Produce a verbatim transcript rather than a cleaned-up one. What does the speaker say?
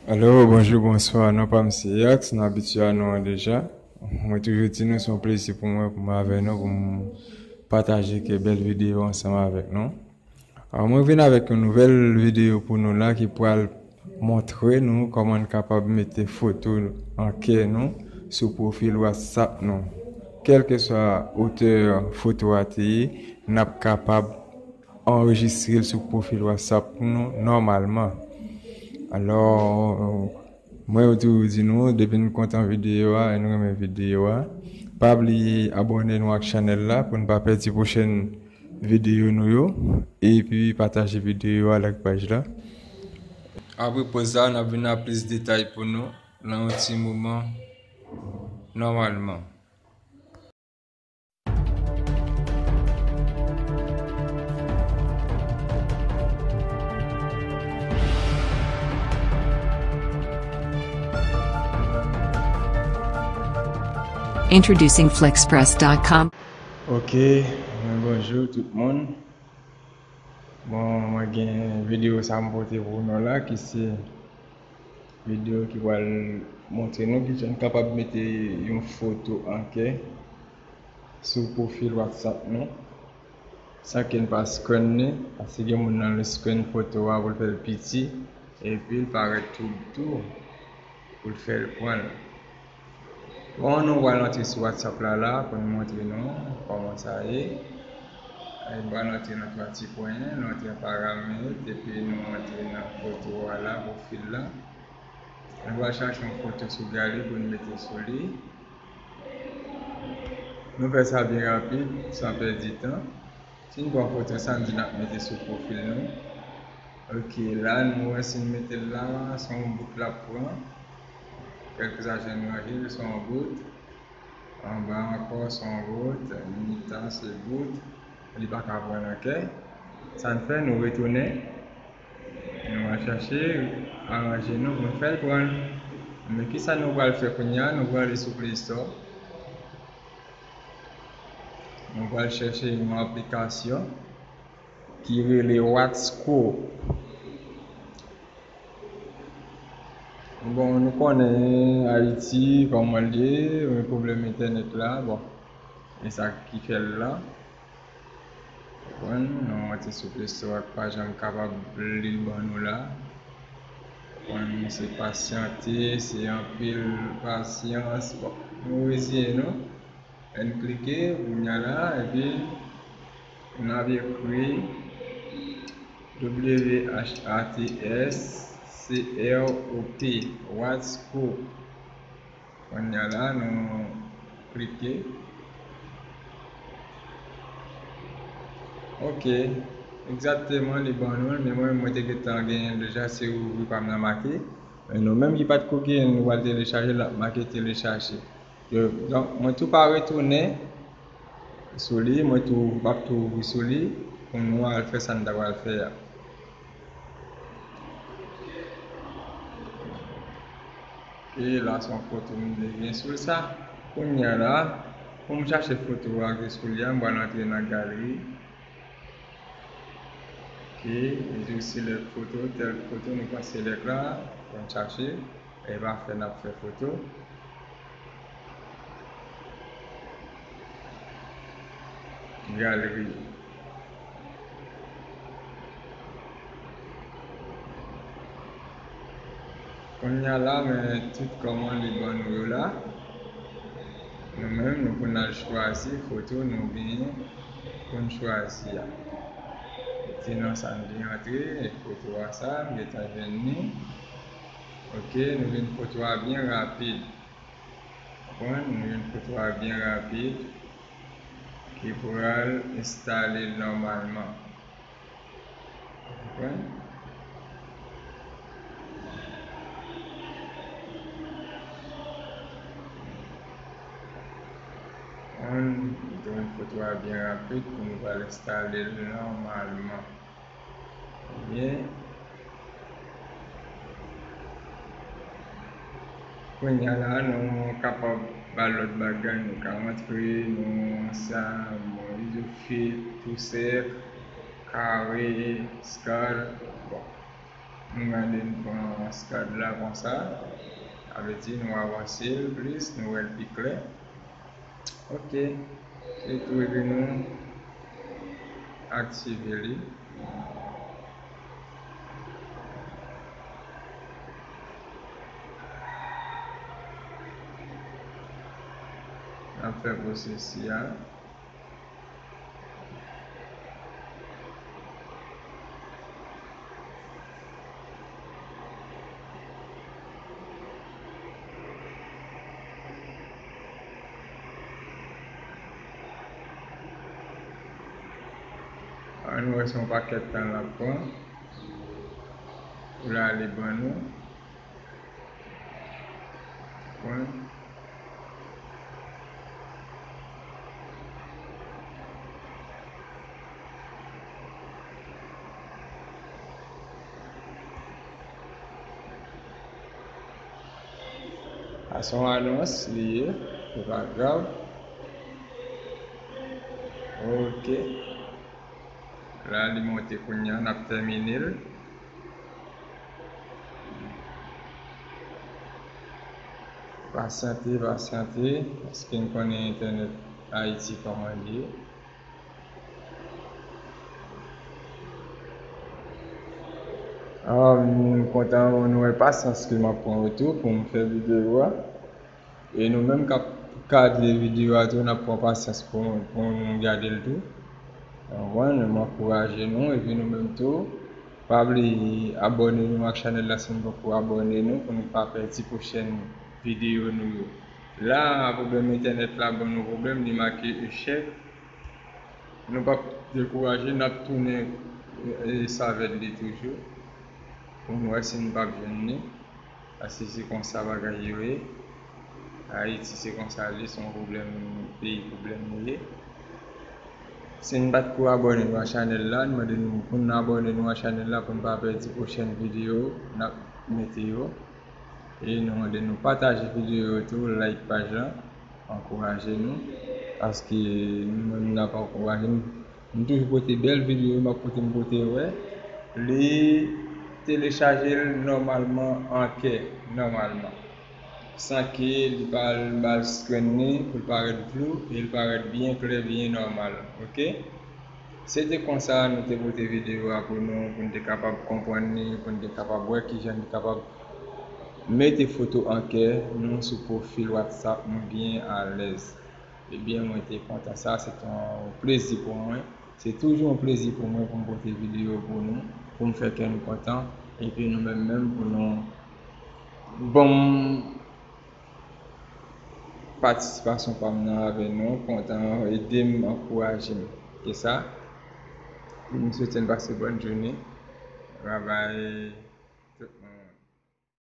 Alo, bonjou, bonswa. Non pa m se Yax, nou abitye a non an deja. Mwen toujou di nou se yon plezi pou mwen pou m avè nou, pou m pataje kèk bèl videyo ansanm avèk nou. A, mwen vin avèk yon nouvèl videyo pou nou la ki pral montre nou kòman n kapab mete foto an kè nou sou pwofil WhatsApp nou. Kèlkeswa otè foto a te ye, n ap kapab anrejistre l sou pwofil WhatsApp nou nòmalman. Alò, mwen yo toujou di nou, depi n kontan videyo a e n renmen videyo a, pa bliye abòne nou ak chanèl la pou n pa pèdi pwochèn videyo nou yo, epi pataje videyo a, like paj la. Apre poz la, n ap vin ak plis detay pou nou nan yon ti moman nòmalman. Introducing flexpress dot com. Ok, bonjou tout moun. Bon, mwen gen videyo sa m pote pou nou la ki se videyo ki pral montre nou kijan n kapab mete yon foto an kè sou pwofil WhatsApp nou san ke n pa screen li, paske gen moun nan li screen foto a pou l fè l piti epi l parèt twoub tou pou l fè l pran l. Bon, nou pral antre sou WhatsApp la la pou n montre nou kòman sa ye. Nou pral antre nan twa ti pwen, nou antre nan paramèt epi nou antre nan foto a la, pwofil la. Nou pral chache yon foto sou galeri pou n mete sou li. Nou fè sa byen rapid, san pèdi tan. Si n pran foto sa, n di n ap mete sou pwofil nou. Ok, la nou wè si n mete l la, se yon bout l ap pran. Kèlkeswa jan n ranje l, se yon bout. Anba ankò, se yon bout. Mitan, se bout. Li pa ka pran nan kè. Sa n fè, nou retounen. Nou al chache, aranje nou pou n fè l pran l. Men kisa nou pral fè kounye a? Nou pral ale sou Play Store. Nou pral chèche yon aplikasyon ki rele WhatsCope. Bon, nou konnen Ayiti kòman l ye, gen pwoblèm entènèt la, bon, e sa ki fè l la. Konprann, nou antre sou Play Store a, pa janm kapab li l ban nou la. Konprann, se pasyante, se anpil pasyans. Bon, nou reziyen nou. N klike kounye a la, epi n ap ekri W H A T S C R O P, WhatsCope. Kounye a la, nou klike. Ok, egzakteman, li ban nou l, men mwen, mwen te gentan genyen l deja, se ouvri pa m nan make. Men nou menm ki pa t ko genyen l, nou pral telechaje l, l ap make telechaje. Yo, donk, mwen tou pa retounen sou li, mwen tou, m ap tou ouvri sou li pou nou al fè sa n ta pral fè a. Ok, la se yon foto m te gen sou sa. Kounye a la, pou m chache foto a ki sou li a, m pral antre nan galeri. Ok, nou select foto, tèl foto, nou pran select la, pou n chache. E pa fè n ap fè foto. Galeri. Kounye a la, men tout kòman li ban nou yo la. Nou menm, nou pou n al chwazi foto nou genyen pou n chwazi a. Ti nan sa n te antre, foto a sa, m gentan jwenn li. Ok, nou jwenn foto a byen rapid. Konprann? Nou jwenn foto a byen rapid ki pral enstale nòmalman. Konprann? Konprann? Nou jwenn foto a byen rapid pou nou pral enstale l nòmalman. Byen. Kounye a la, nou kapab ba l lòt bagay. Nou ka rantre, nou sa, nou izofi, tou sèk, kare, eskal. Bon. Nou gade, nou pran skad la konsa. Sa vle di nou avanse l plis, nou wè l pi klè. Ok. Se tou epi nou aktive li. N ap fè pwosesi a. Ann wè se yon pakèt tan l ap pran pou l ale ban nou. Pwen. Sa se yon anons li ye, se pa grav. Ok. La, li monte kounye a, n ap tèmine l. Pasyante, pasyante, paske n konnen entènèt Ayiti kòman l ye. Ah, m kontan nou wè pasyans ke m ap pran yo tou pou m fè videyo a. E nou menm k ap gade videyo a tou, n ap pran pasyans pou, pou nou gade l tou. Konprann? M ankouraje nou, epi nou menm tou, pa bliye abòne nou ak chanèl la si nou poko abòne nou, pou nou pa pèdi pwochèn videyo nou yo. La, pwoblèm entènèt la ban nou pwoblèm, li make echèk. Nou p ap dekouraje, n ap tounen, e, e, savèd li toujou. Pou nou wè si n p ap jwenn li. Paske se konsa bagay yo ye. Ayiti se konsa l ye, se yon pwoblèm, peyi pwoblèm li ye. Si n pa t ko abòne nou a chanèl la, n mande nou pou n abòne nou a chanèl la pou n pa pèdi pwochèn videyo n ap mete yo. E nou mande nou pataje videyo yo tou, like paj la, ankouraje nou. Paske nou menm n ap ankouraje nou. M toujou pote bèl videyo, m ap pote, m pote, wè. Li telechaje l nòmalman an kè, nòmalman. San ke li pa al ba l screen li pou l parèt flou, e l parèt byen klè, byen nòmal, ok? Se te konsa nou te pote videyo a pou nou, pou n te kapab konprann li, pou n te kapab wè kijan n te kapab mete foto an kè nou sou pwofil WhatsApp nou byen alèz. Ebyen, mwen te kontan sa, se te yon plezi pou mwen. Se toujou yon plezi pou mwen pou m pote videyo pou nou, pou m fè kè nou kontan, epi nou menm menm pou nou ban m patisipasyon pa m nan avè nou, kontan ede m, ankouraje m. Se sa, m swete n pase bòn jounen. Babay tout moun.